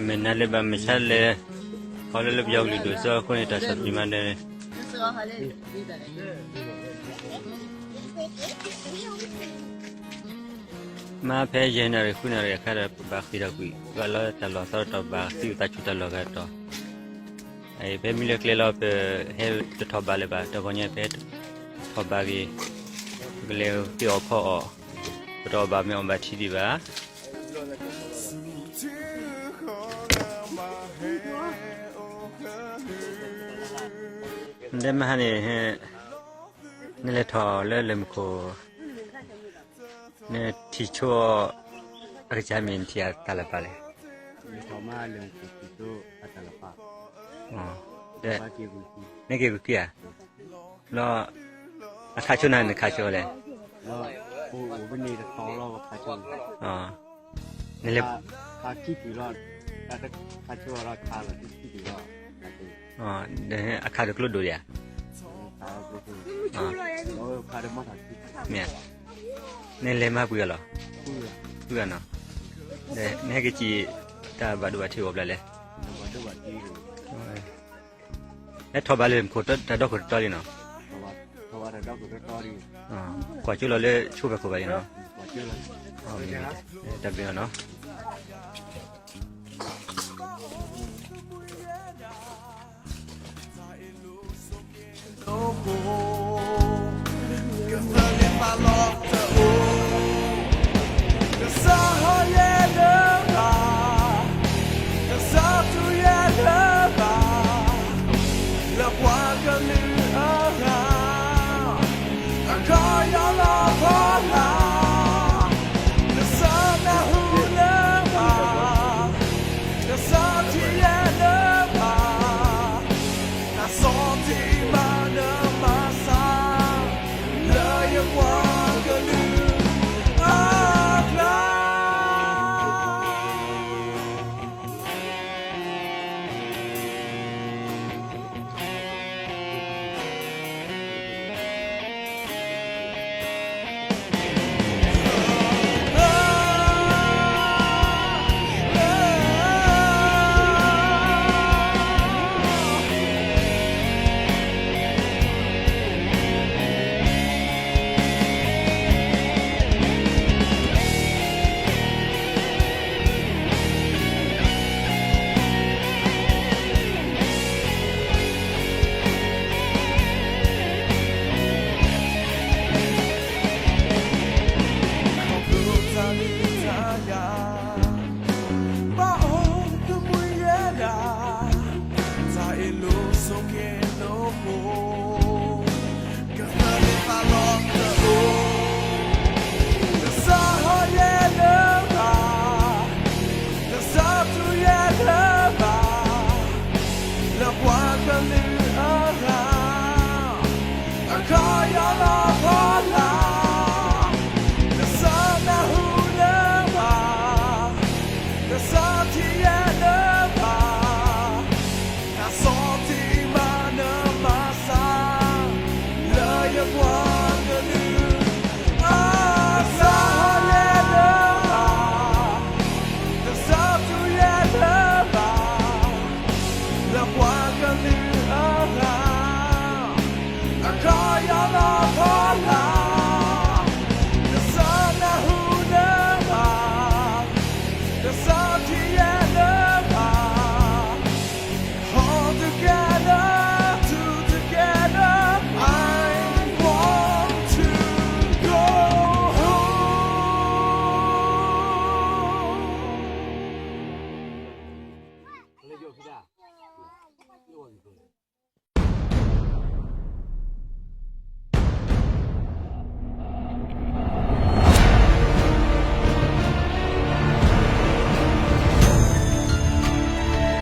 မ့ၢ်နၤလၢဘၣ်မုၢ်ဆါလဲၤ ခီလၢလၢပယီၤကလုာ်ဒိၣ်စိအဃိန့ၣ် တၢ်ဆီၣ်တံၢ်မၤဒီး မ့ၢ်ဖဲယဲၢ်နၣ်ရံၣ်ဃုနၣ်ရံၣ်အခါဒီး ပဘၣ်ဃ့ၢ်ထီၣ်ကွံာ် ဘၣ်လီၤတၢ်လီၢ်သီတတီၤ ဘၣ်သံဝဲသးဆူၣ်တၢ်လီၢ်ဂၤတတီၤ, ဖဲမံလၢကျဲလီၤ ပဟဲတထီၣ်ဘးလၢၤဘၣ် တဂီၤညါဖဲထီၣ်ဘးက့ၤ ပကလဲၤသ့ၣ်အီၣ်ဖီအီၣ်, ပတအီၣ်ဘၣ်မ့ၢ်အီၣ်ဘၣ်ထံဒံးဘၣ်. နတဲမဟါန့ၣ် နလဲၤထီၣ်လၢလၢၢ်မူခိၣ် နထံၣ်ဆိ အကစၢ်မ့ၢ်နထံၣ်အတၢ်လၢပၢ်လဲၣ်. ထီၣ်မးလၢထံၣ်ဆိအတၢ်လၢပၢ်, နက့ၤကွံာ်ဧါ, လီၤ အခါဆိနၤနခါဆိလဲၣ်, အိၣ်ဝဲန့ၣ်တတီၤလီၤခါဆိ, နလဲၤ ခါခံတုၤလီၤ, ခါဆိလီၤခါလီၤခံတုၤလီၤ, အခါတကျိဒိၣ်ဒံးဧါ, မ့ၢ် နလဲၤမၤပှဲၤဂၤလီၤ, ပှဲၤဂၤနီၤ, နဟဲက့ၤစံး တၢ်ဘၣ်ဒိဘၣ်ထံးအိၣ်ဘျီလဲၣ်, ဟဲထီၣ်ဘးလၢမူခိၣ်တၢ်ဒီခိၣ်တတီလံနီၤ, ကွၢ်ကၠိလီၤလၢဆိဖဲခိၣ်ဘၣ်လံနီၤ, တၢ်ဘျုးနီၤ.